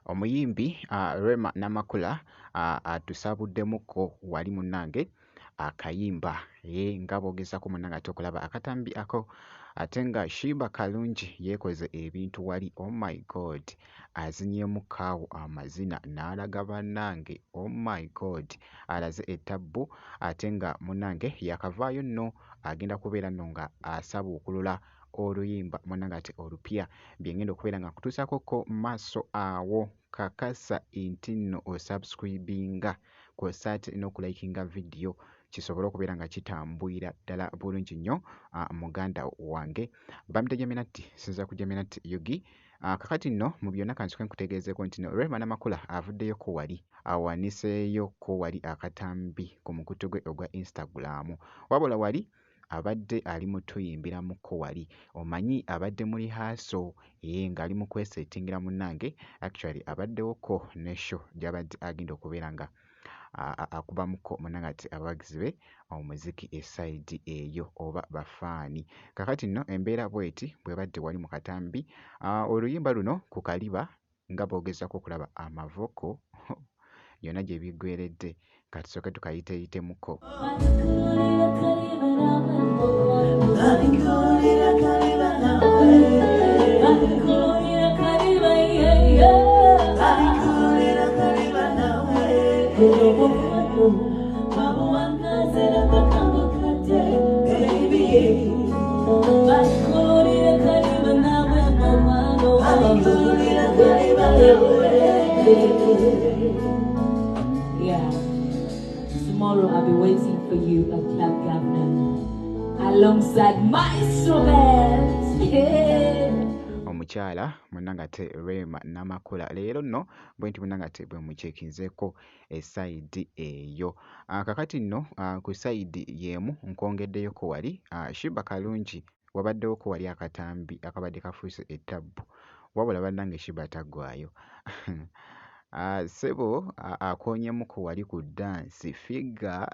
Omuyimbi Rema Namakula atusabuddemukko wali munnange akayimba ye nga bw'ogezaako munnange ate okulaba akatambi ako, ate nga Sheebah Karungi yeekoze ebintu wali, oh my God, azinyeemukko awo amazina n'alaga bannange, oh my God, alaze ettabbu ate nga munnange yaakavaayo nno agenda kubeera nno nga asabuukulula oluyimba munnange ate olupya bye ngenda okubeera nga nkutuusaakokko mu maaso awo. Kakasa nti nno osubscribinga kw'ossa ate n'okulayikinga vidiyo kisobole okubeera nga kitambulira ddala bulungi nnyo muganda wange. Bampita Jaminati, nsinziira ku Jaminati UG. Kakati nno mu byonna kansooke nkutegeezeeko nti nno Rema Namakula avuddeyokko wali awaniseeyokko wali akatambi ku mukutu gwe ogwa Instagram. Wabula wali abadde ali mu tuyimbiramukko wali, omanyi abadde mu rehearsal eeh ng'ali mu kwesetingira munnange, actually abaddewokko ne show gy'abadde agenda okubeera nga akubamukko munnange ate abawagizi be omuziki esayidi eyo oba bafaani. Kaakati nno embeera bw'eti bw'ebadde wali mu katambi, oluyimba luno ku kaliba nga bw'ogezaako okulaba amavoko yonna gye biggweeredde ka tusooke tukayiteeyitemuko. Yeah. Tomorrow I'll be waiting for you at Club Governor alongside Maestro Band. Yeah. Omukyala munnange ate Rema Namakula leero nno bwe nti munnange ate bwe muceekinzeeko esayidi eyo. Kakati nno ku sayidi y'emu nkwongeddeyoko wali Sheebah Karungi wabaddewoko wali akatambi akabadde kafuuse ettabbu wabula bannange Sheebah taggwaayo. Ssebo akoonyemuko wali ku ddansi ffiga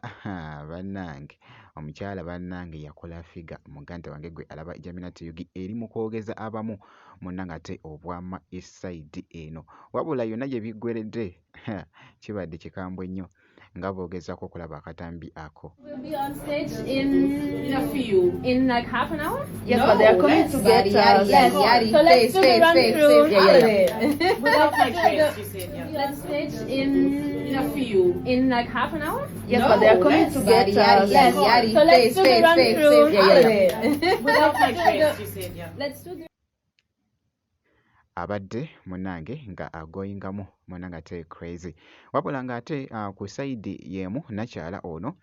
bannange omukyala bannange yakola ffiga muganda wange ggwe alaba Jaminat UG eri mu kwogeza abamu munnange ate obwama esayidi eno. Wabula yonna gye biggweeredde kibadde kikambwe nnyo nga bw'ogezaako okulaba akatambi ako. We'll be on stage in a few. In like half an hour. Yes, but they are coming to get us. Yes. So let's Face, do the face, run face, through. face. Yeah. Without my dress, you said, yeah. Let's stage in In a few. In like half an hour. Yes, but they are coming to get us. Yes. So let's Face, do the face, run face, through. face. Yeah. Without my dress, you said, yeah. Let's do the Abadde munnange nga agoyingamu munnange ate crazy. Wabula ng'ate ku sayidi y'emu nnakyala ono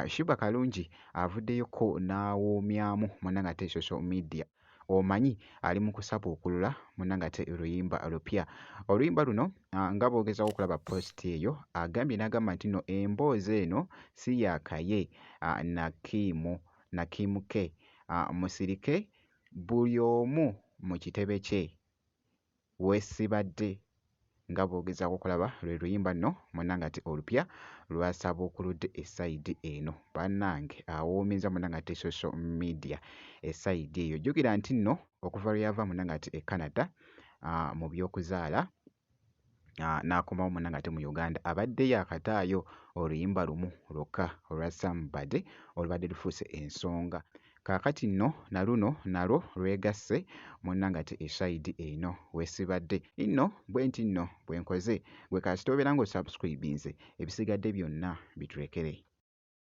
Sheebah Karungi avuddeyokko n'awoomyamu munnange ate social media. Omanyi ali mu kusabuukulula munnange ate luyimba lupya. Oluyimba luno nga bw'ogezaako okulaba post eyo agambye n'agamba nti nno emboozi eno si ya Kaye na Kim na Kim K, musirike buli omu mu kitebe kye weesibadde nga bw'ogezaako okulaba lwe luyimba nno munnange ate olupya lw'asabuukuludde esayidi eno. Bannange awoomezza munnange ate social media esayidi eyo. Jjukira nti nno okuva lwe yava munnange ate e Canada mu by'okuzaala n'akomawo munnange ate mu Uganda abadde yaakataayo oluyimba lumu lwokka olwa Somebody olubadde lufuuse ensonga. Kaakati nno na luno nalwo lwegasse munnange ate esayidi eno weesibadde. Nno bwe nti nno bwe nkoze ggwe kasita obeera ng'osubscribinze ebisigadde byonna bitulekere.